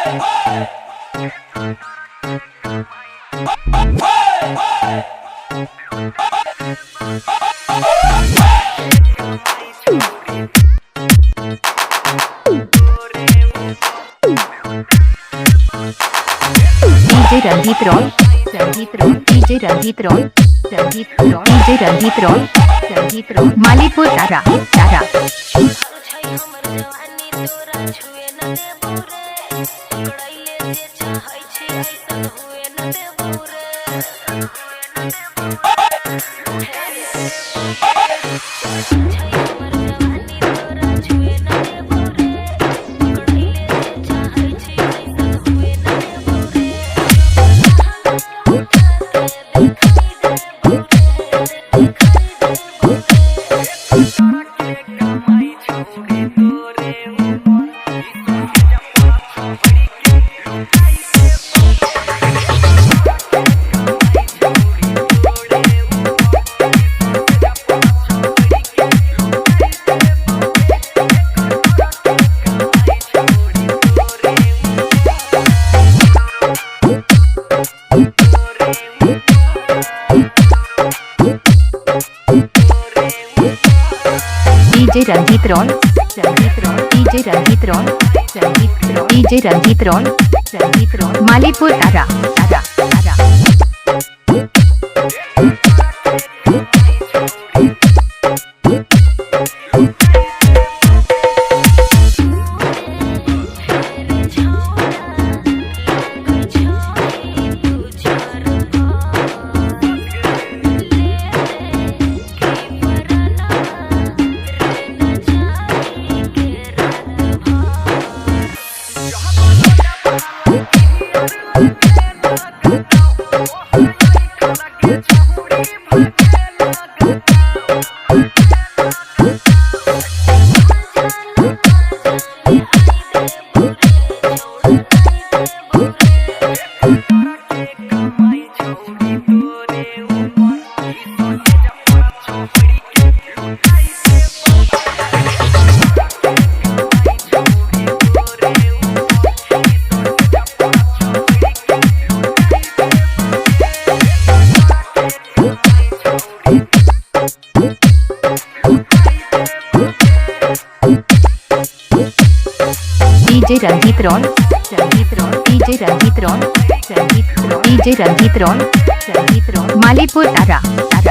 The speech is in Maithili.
DJ Ranjit Roy, Ranjit Roy, DJ Ranjit Roy, Ranjit Roy, DJ Ranjit Roy, Ranjit Roy, Malipur Tara, Tara. छै हमर जवानी तोरा छुए न देबौ रे, पकड़ैले जे चाहै छी ऐसन हुए न देबौ रे। छै हमर जवानी तोरा छुए न देबौ रे, पकड़ैले जे चाहै छी ऐसन हुए न देबौ रे। उठा के देखाई देबौ रे, देखाई देबौ रे। DJ Ranjit Roy, Ranjit Roy, DJ Ranjit Roy, Ranjit Roy, DJ Ranjit Roy, Ranjit Roy, Malipur Tara, Tara, Tara. रे छौड़ा लागै छही तू चरपा ले की परनवा रे न जाई के रात भर। DJ Ranjit Roy, Ranjit Roy, DJ Ranjit Roy, Ranjit Roy, DJ Ranjit Roy, Ranjit Roy, Malipur Tara, Tara.